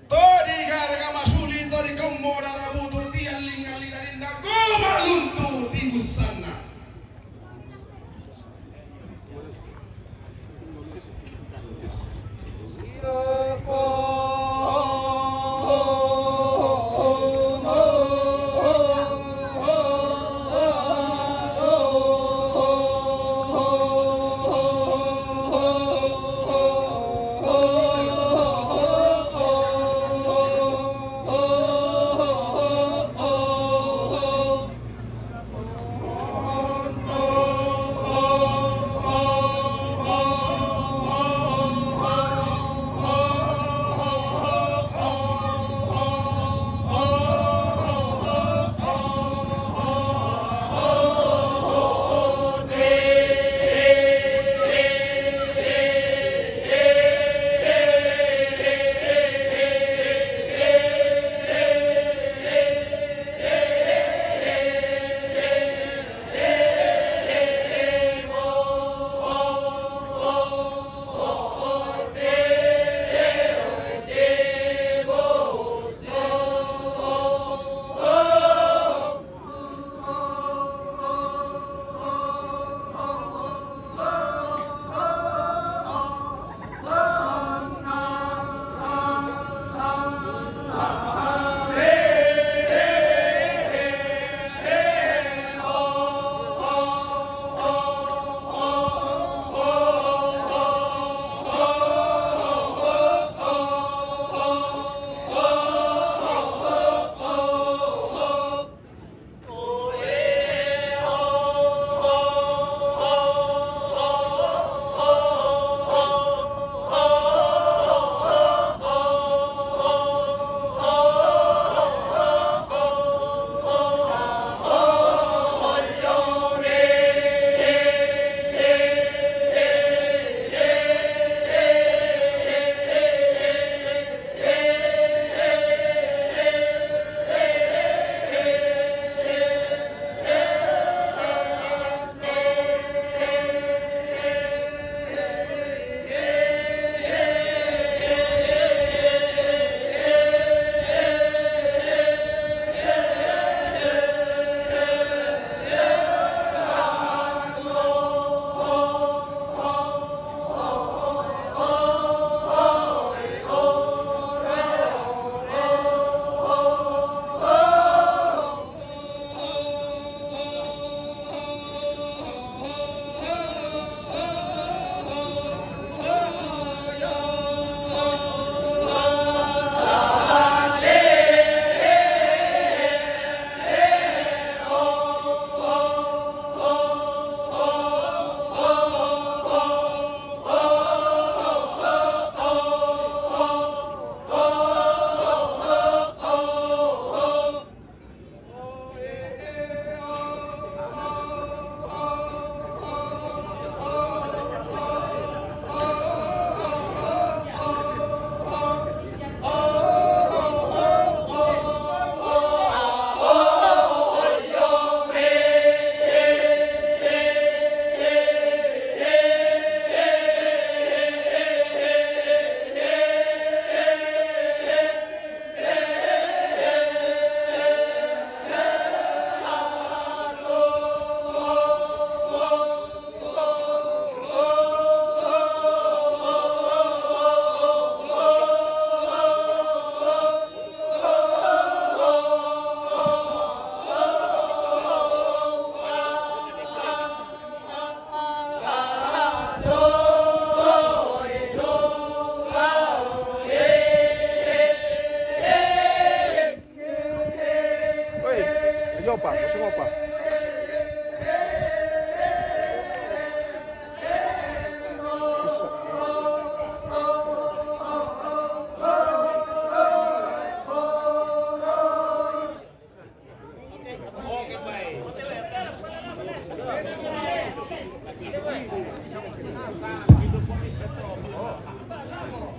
Todi garga masuli, todi kemmo dara butu, tiang lingan-lingan inna goma luntu ti bussanna.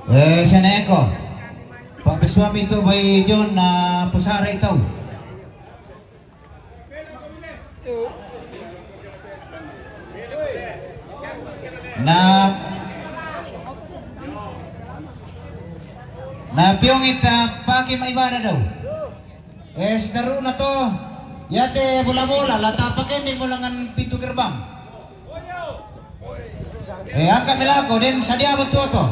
Eh, siya na eko. Pabisuami to by John na pusara ito. Na, na piyong ita paki maibada daw. Eh, sitaru na to. Yate bola-bola, lata pakending mo langan pintu gerbang. Eh, angka milako, den sadia betul to.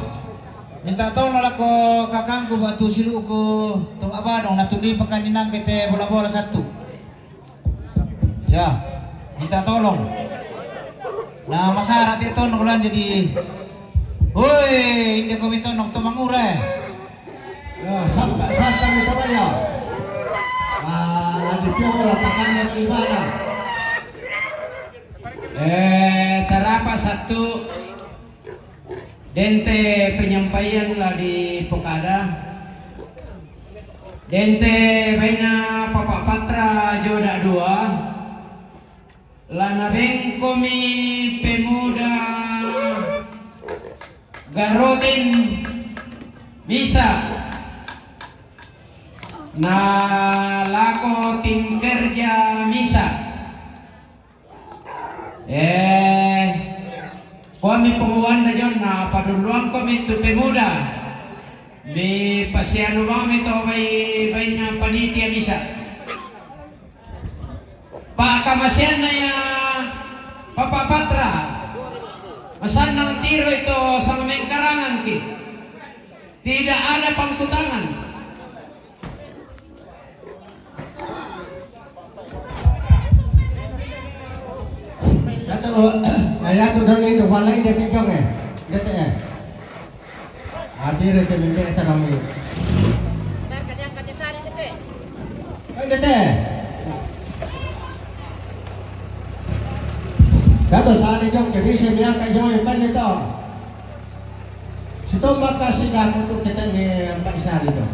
Minta tolong lako kakangku batu siluku to abadong na tundi pakaninang kete bola-bola satu. Ya, minta tolong. Na masara te ton kulan jadi. Hoi, inde ko miton nok to mangure. Ya, sampai sampai ni sabaya. Ah, lagi pio la takan ibadah. Eh, tarapa satu dente penyampaian la di pokada. Dente baina Papa Patra joda dua. Lana bengkomi pemuda Garotin misa. Na lako tim kerja misa. Eh, komi penguan da jonna paduluan komi tu pemuda. Mi pasianu mami to bai baina panitia misa. Pakamaseanna ya Papa Patra. Masannang tiro ito sama mengkarangan ki. Tidak ada pangkutangan. Dato, eh, ya tu dong indo walai dia tejong eh. Dia te eh. Adire te mimbe eta nami. Pende te. Dato sari jong ke bise miaka jong pende to. Sitomba kasi daku tu kete mi empat sari to.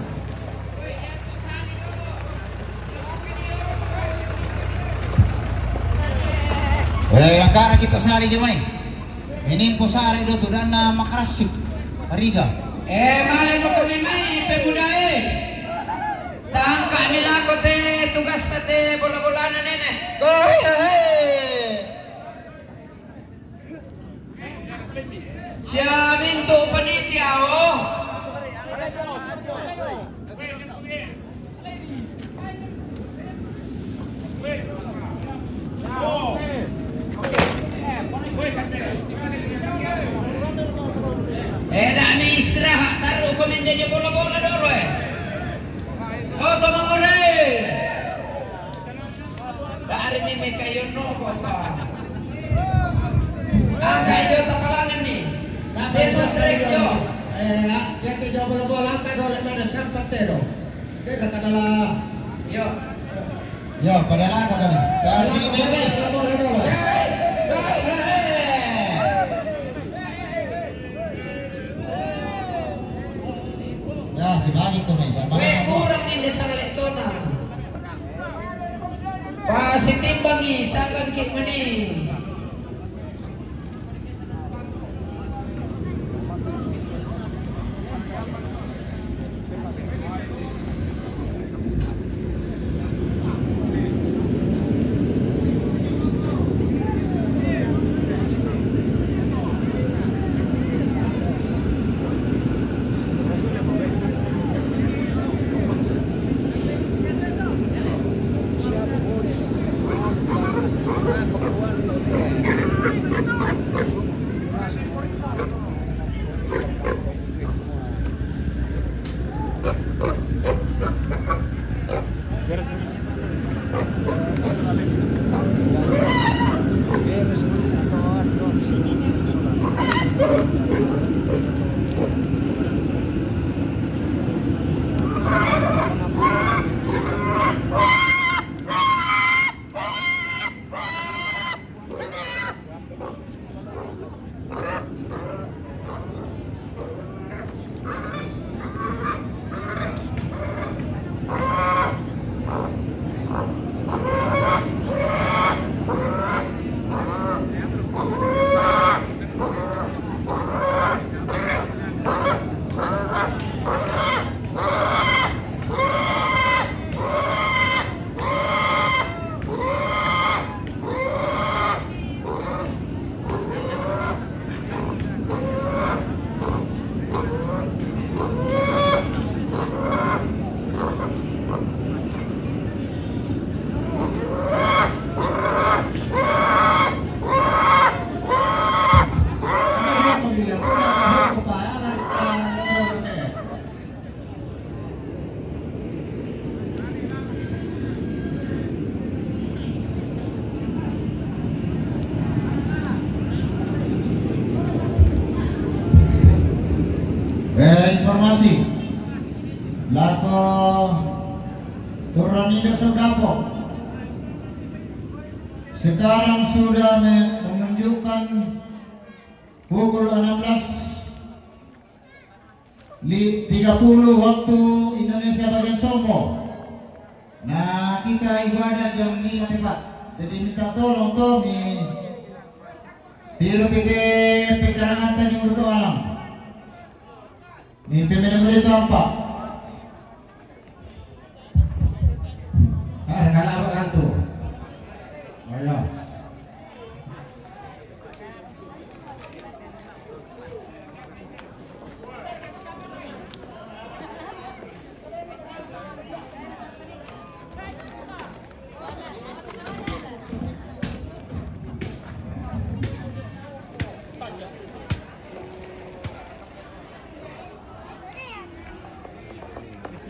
Eh, angkara kita sari jong mai. Minimpo sari do tu dana makarasik. Ariga. Eh, male mo kami mai, pemuda eh. Tangka milako te tugas ta te bola-bolana nene. Ko, eh, eh. Siamintu panitia, oh. Eh, dami istirahat, taru ko mende je bola-bola dolo, eh. Oh, tomang ore. Dari mimi kayo no kota. Angka jo tapalangan ni. Tapi Dia sudah trek jo. Eh, ya, dia tu jo bola-bola angka dole mana siapa tero. Dia kata lah. Yo. Yo, padahal angka kami. Kasih ni boleh. Bola-bola dolo. Ya, si bagi ko mai. Weh, kurang ni desa lek tona. Pasitimbangi sanggan ki meni. Masih. Lako Turan Indah Saudapok. Sekarang sudah me- menunjukkan pukul enam belas li- tiga puluh waktu Indonesia bagian Sombo. Nah, kita ibadah jam lima tepat. Jadi minta tolong to mi tiru pite pekarangan tadi untuk alam. Mimpi menemu itu apa? Ah, kalau apa kantu? Oh ya.